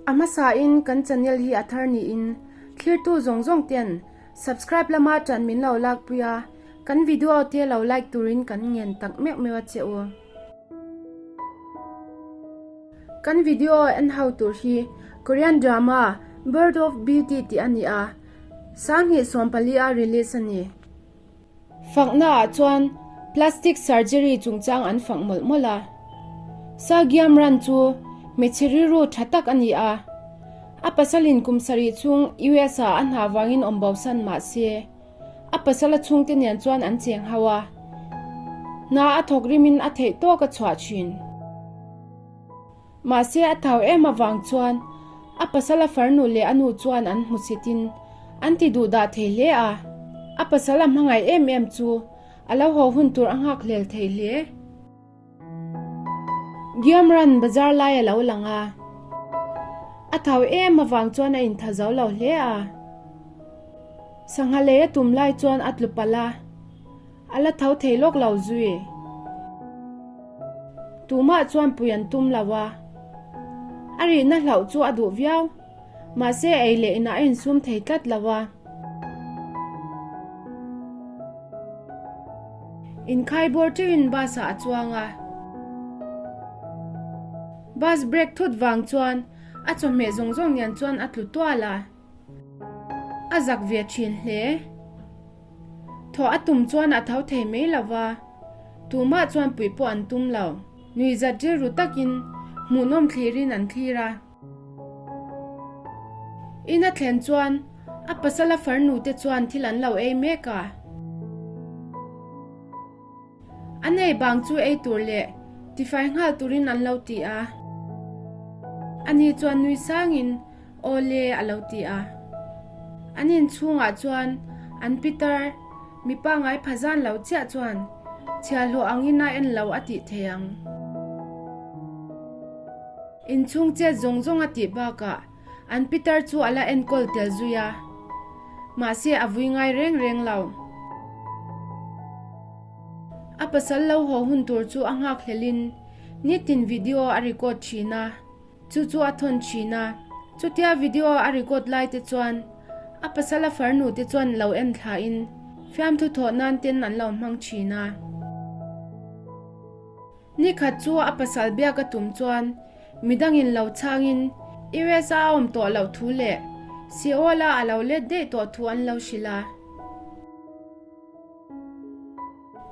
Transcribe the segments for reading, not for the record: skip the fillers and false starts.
A hmasain kan channel hi a thar niin thlirtu zawng zawng ten subscribe lama ṭan min lo lakpui a, kan video te lo like turin kan ngen tak meuh meuh a che u. Kan video en ho tur hi Korean drama Bird of Beauty tih a ni a, 2024 a release a ni. Fakna ah chuan plastic surgery chungchang an fak mawlh mawlh a. Sa Giam Ran chu hmeichhe rilru tha tak a ni a. A pasalin kum sarih chhung US ah a hna vangin awm bosan mah se, a pasala chhungte nen chuan an cheng ho a. Hna a thawk rimin a theih tawk a chhuah thin. Mahse a thau em avang chuan a pasal a farnu leh a nu chuan an hmusitin an ti duh dah thei hle a, a pasal a hmangaih em em chu a lo haw hun tur a nghak hlel thei hle. Giamran bazar lai a lo lang a, a thau em avang chuan a intha zo lo hle a. Sangha lei a tum lai chuan a tlu palh a. A la tho thei lawk lo zui. Tumah chuan pui an tum lo a. A rihna hlauh chu a duh viau. Mahse ei leh inah a insum thei tlat lo a. Inkhai bawr teuhin bus ah a chuang a. Bus brake thut vang chuan a chawhmeh zawng zawng nen chuan a tlu tual a. A zak ve thin hle. Thawh a tum chuan a tho thei mai lo va, tumah chuan puih pawh an tum lo. Nuihzat rilru takin hmuhnawm thlirin an thlir a. In a thlen chuan a pasala farnu te chuan thil an lo ei mek a. A nei bang chu ei tur leh tifai nghal turin an lo ti a. Ani chuan nui sangin Aw le a lo ti a. An inchhungah chuan an pitar mi pangngai pha zan lo chiah chuan chhiahhlawh angin a en lo a tih thei ang. Inchhung chet zawng zawng a tih bakah an pitar chu a la enkawl tel zui a. Mahse a vui ngai reng reng lo. A pasal lo haw hun tur chu a nghak hlelin nitin video a record thin a, chu chu a thawn thin a. Chutia video a record lai te chuan a pasal a farnu te chuan lo en thlain fiamthu thawh nan ten an lo hmang thin a. Nikhat chu a pasal biak a tum chuan midangin lo chhangin US a awm tawh loh thu leh Seoul-a a lo let daih tawh thu an lo hrilh a.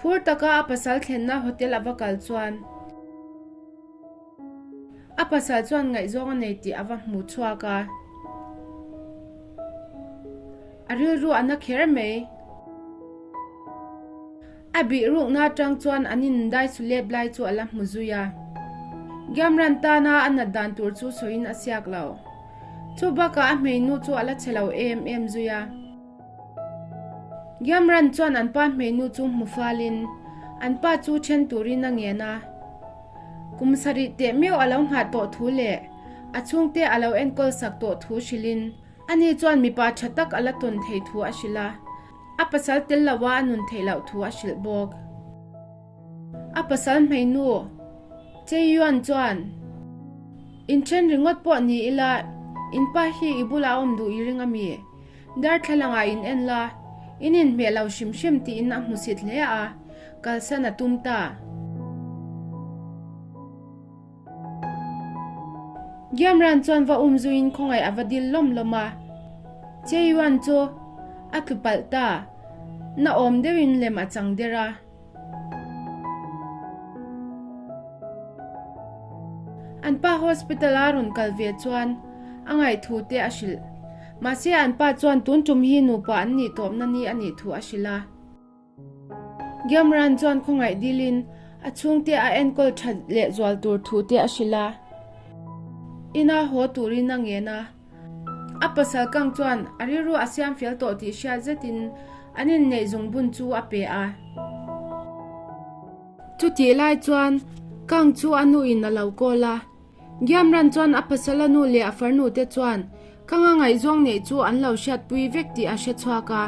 Phur taka a pasal thlenna hotel a va kal chuan a pasal chuan ngaihzawng a nei tih a va hmu chhuak a. A rilru a na kher mai. A bih rukna atang chuan an indai sulep lai chu a la hmu zui a. Giamran tana a nat dan tur chu sawiin a siak lo. Chu bakah a hmeinu chu a la chhe lo em em zui a. Giamran chuan an pa hmeinu chu hmu falin an pa chu then turin a ngen a. Kum sarih teh meuh a lo nghah tawh thu leh a chhungte a lo enkawl sak tawh thu hrilhin ani chuan mipa tha tak a la tawn thei thu a hrilh a. A pasal tel loa a nun theih loh thu a hrilh bawk. A pasal hmeinu Chei Yuan chuan, Inthen ringawt pawh ni ila, in pa hi i bulah a awm duh i ring a mi? Darthlalang ah in en la, in inhmeh lo hrim hrim tiin a hmusit hle a, kalsan a tum ta. Giamran chuan va um zuiin khawngaih a va dil lawm lawm a. Che Yuan chu a tlu palh ta, na awm deuhin lem a chang der a. An pa hospital a rawn kal ve chuan a ngaihthu te a hrilh. Mahse an pa chuan tun tum hi nupa an nih tawpna ni a nih thu a hrilh a. Giamran chuan khawngaih dilin a chhungte a enkawl that lehzual tur thu te a hrilh a. Ina haw turin a ngen a. A pasal kang chuan a rilru a siam fel tawh tih hriat zetin an inneih zungbun chu a pe a. Chutih lai chuan Kang chu a nuin a lo kawl a. Giamran chuan a pasal a nu leh a farnu te chuan Kang a ngaihzawng neih chu an lo hriatpui vek tih a hre chhuak a.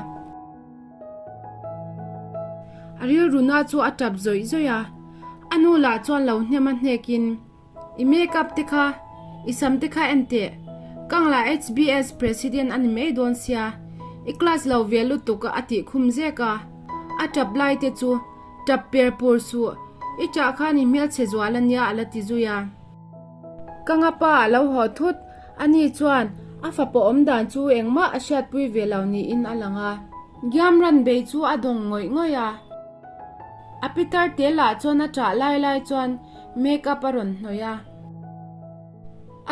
A rilruna chu a tap zawih zawih a, a nu lah chuan lo hnem a hnekin, I make up te kha I sam te kha en teh. Kangla HBS President a ni mai dawn sia, i class lo ve lutuk a tih khum zek a. A tap lai te chu tap per pur suh, i ṭah khan i hmelchhe zual a nia a la ti zui a. Kanga pa a lo haw thut, ani chuan a fapa awm dan chu engmah a hriatpui ve lo niin a lang a. Giamran bei chu a dawng ngawih ngawih a. A pitar te lah chuan a ṭah lai lai chuan make up a rawn hnawih a.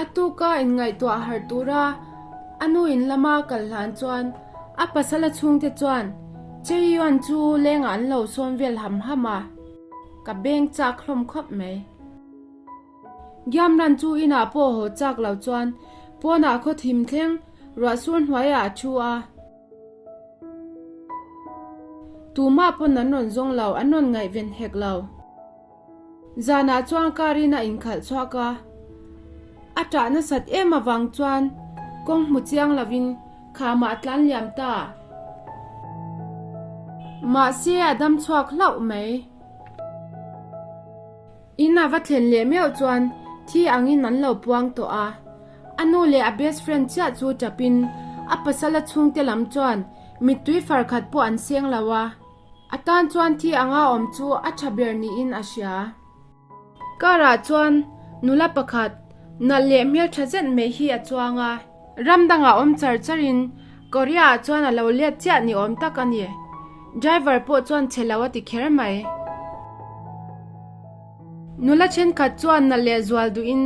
A tuka inngaihtuah harh tura a nu in lama kal hlan chuan a pasal a chhungte chuan Chaeyeon chu lengah an lo sawn vel ham ham a, ka beng chak hlawm khawp mai. Giamran chu inah pawh haw chak lo chuan pawnah khaw thim thleng ruahsur hnuaiah a thu a. Tumah pawn an rawn zawng lo, an rawn ngaihven hek lo. Zanah chuan car in a inkhalh chhuak a, a ṭah nasat em avang chuan kawng hmu chiang lovin khamah a tlan liam ta. Mahse a dam chhuak hlauh mai. In a va thlen leh meuh chuan thi angin an lo puang tawh a, a nu leh a best friend chiah chu ṭapin a pasal a chhungte lam chuan mittui far khat pawh an seng lo a. A tan chuan thi anga awm chu a tha ber niin a hria. Car ah chuan nula pakhat nalh leh hmeltha zet mai hi a chuang a. Ram dangah awm char char in Korea ah chuan a lo let chiah ni awm tak a ni. Driver pawh chuan chhe lo a ti kher mai. Nula thenkhat chuan nalh leh zual duh in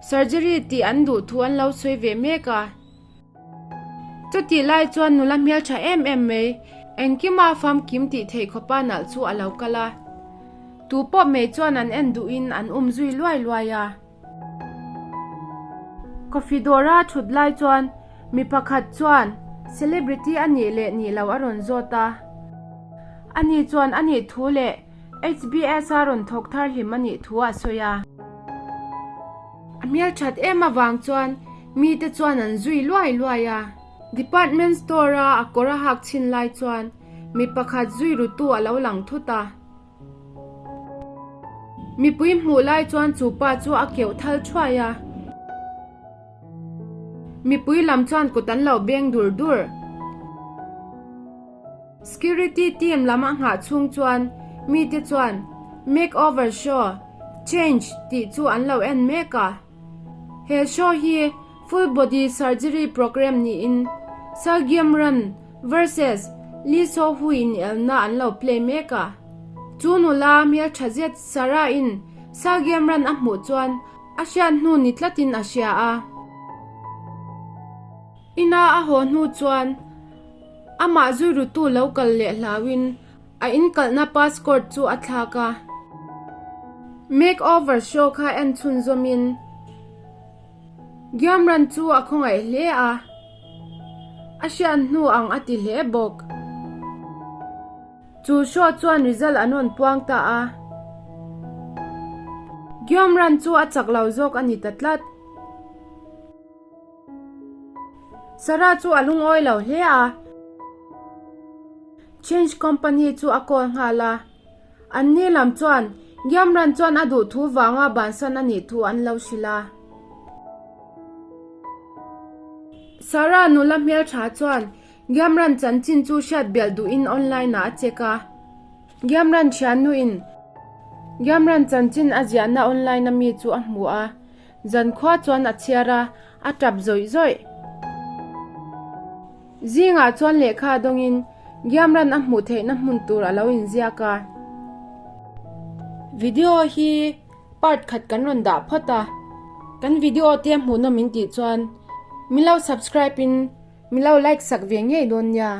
surgery tih an duh thu an lo sawi ve mek a. Chutih lai chuan nula hmeltha em em mai, engkima famkim tih theih khawpa nalh chu a lo kal a. Tu pawh mai chuan an en duhin an um zui luai luai a. Coffee dawra thut lai chuan mi pakhat chuan celebrity a nih leh nih loh a rawn zawt a. Ani chuan a nih thu leh HBS a rawn thawk thar hlim a nih thu a sawi a. A hmelthat em avang chuan mite chuan an zui luai luai a. Department store a a kawr a hak chhin lai chuan mi pakhat zui rutu a lo lang thut a. Mipui hmuh lai chuan chu pa chu a keuh thal thuai a. Mipui lam chuan kut an lo beng dur dur. Security team lam a nghah chhung chuan mite chuan Makeover Show, Change tih chu an lo en mek a. He show hi full body surgery program niin Seo Gyum-ran versus Lee Seo-hui inelna an lo play mek a. Chu nula hmeltha zet Sarah-in Seo Gyum-ran a hmuh chuan a hriat hnu ni tlatin a hria a. Ina a haw hnu chuan Amah zui rutu lo kal leh hlauin a inkalhna passport chu a thlak a. Make over show kha en chhunzawmin Gyamran chu a khawngaih hle a, a hriat hnu ang a ti hle bawk. Chu show chuan result an rawn puang ta a, Gyamran chu a chak lo zawk a ni ta tlat. Sarah chu a lungawi lo hle a, Change Company chu a call nghal a. Anni lam chuan Gyamran chuan a duh thu vanga bansan a nih thu an lo hrilh a. Sarah nula hmeltha chuan Gyamran chanchin chu hriat belh duhin online ah a check a. Gyamran thiannuin Gyamran chanchin a ziahna online a mi chu a hmu a. Zankhua chuan a chhiar a, a tap zawih zawih. Zingah chuan lehkha a dawngin Giamran a hmuh theihna hmun tur a lo inziak a. Video hi part khat kan rawn dah phawt a, kan video te hmuhnawm in tih chuan min lo subscribe in min lo like sak ve ngei dawn nia.